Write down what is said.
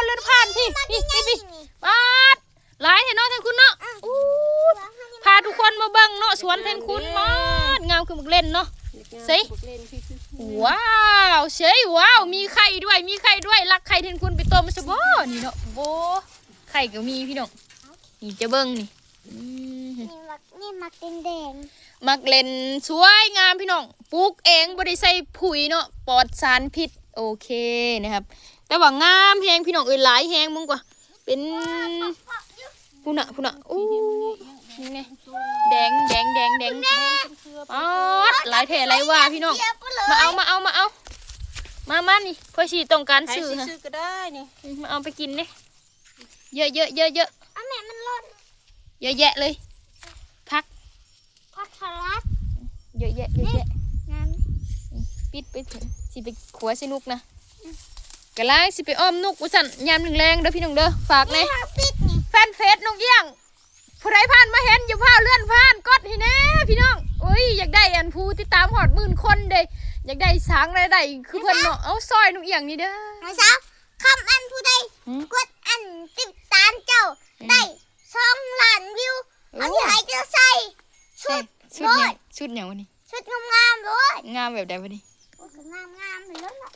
ເດີນຜ່ານ ນີ້ ພີ່ ນີ້ ພີ່ ນີ້ ພີ່ ນີ້ ປ້າດ ຫຼາຍແທ້ເນາະແທນຄຸນເນາະ ອ່ະ ອູ້ ພາທຸກຄົນມາເບິ່ງເນາະ ສວນແທນຄຸນ ເບິ່ງເດີ ປາດ ງາມຄືບັກເລັ່ນເນາະ ເອີ ໃສ່ ວ້າວ ເຊີຍ ວ້າວ ມີໄຂ່ດ້ວຍ ມີໄຂ່ດ້ວຍ ລັກໄຂ່ແທນຄຸນໄປຕົ້ມຊະບໍ ນີ້ເນາະ ໂອ້ ໄຂ່ກໍມີພີ່ນ້ອງ ນີ້ຈະເບິ່ງນີ້ ອືມ ນີ້ໝາກ ນີ້ໝາກແດງໆ ໝາກເລັ່ນສວຍງາມພີ່ນ້ອງ ປູກເອງ ບໍ່ໄດ້ໃສ່ປຸ໋ຍເນາະ ປອດສານພິດ ໂອເຄນະຄັບ ແຕ່ວ່າງາມແຮງພີ່ນ້ອງເອີຍ ຫຼາຍແຮງ ເບິ່ງກວ່າ ເປັນ ພຸ້ນນະ ພຸ້ນນະ ໂອ້ ນີ້ແນ່ ແດງ ແດງ ແດງ ແດງ ປາດ ຫຼາຍແທ້ຫຼາຍວ່າພີ່ນ້ອງ ມາເອົາ ມາເອົາ ມາເອົາ ມາ ມານີ້ ຂ້ອຍຊິຕ້ອງການ ໃຜ ຊື້ ຊິຊື້ກໍໄດ້ນີ້ ອືມ ມາເອົາໄປກິນເດ້ ເຍອະໆ ເຍອະໆ ເອົາແມ່ ມັນຫຼົ່ນ ເຍອະແຍະເລີຍ ຜັກ ຜັກສະຫຼັດ ເຍອະແຍະ ເຍອະແຍະ ນີ້ ງາມ ອືມ ປິດໄປ ຊິໄປຂົວໃສ່ນົກນະ ອືມ ກະລາຍຊິໄປອ້ອມນົກວ່າຊັ້ນ ຍາມແລງໆເດີພີ່ນ້ອງເດີ ຝາກແນ່ ນີ້ເຮົາປິດນີ້ ແຟນເຟສນົກອຽງ ຜູ້ໃດຜ່ານມາເຫັນ ຢ່າຟ້າວເລື່ອນຜ່ານ ກົດໃຫ້ແນ່ພີ່ນ້ອງ ໂອ້ຍ ຢາກໄດ້ອັນຜູ້ຕິດຕາມຮອດໝື່ນຄົນເດ້ ຢາກໄດ້ສ້າງລາຍໄດ້ຄືເພິ່ນເນາະ ເອົາຊ່ອຍນົກອຽງນີ້ເດີ ນ້ອງສາວ ຄຳອັນຜູ້ໃດ ຫືມ ກົດອັນຕິດຕາມເຈົ້າ ອືມ ໄດ້ສອງລ້ານວິວ ໂອ້ ເຮົາຊິໃຫ້ເຈົ້າໃສ່ຊຸດ ໃສ່ຊຸດຫຍັງ ໂລດ ຊຸດຫຍັງວະນີ້ ຊຸດງາມໆໂລດ ງາມແບບໃດວະນີ້ ໂອ້ຍ ກໍງາມໆແລ້ວເນາະ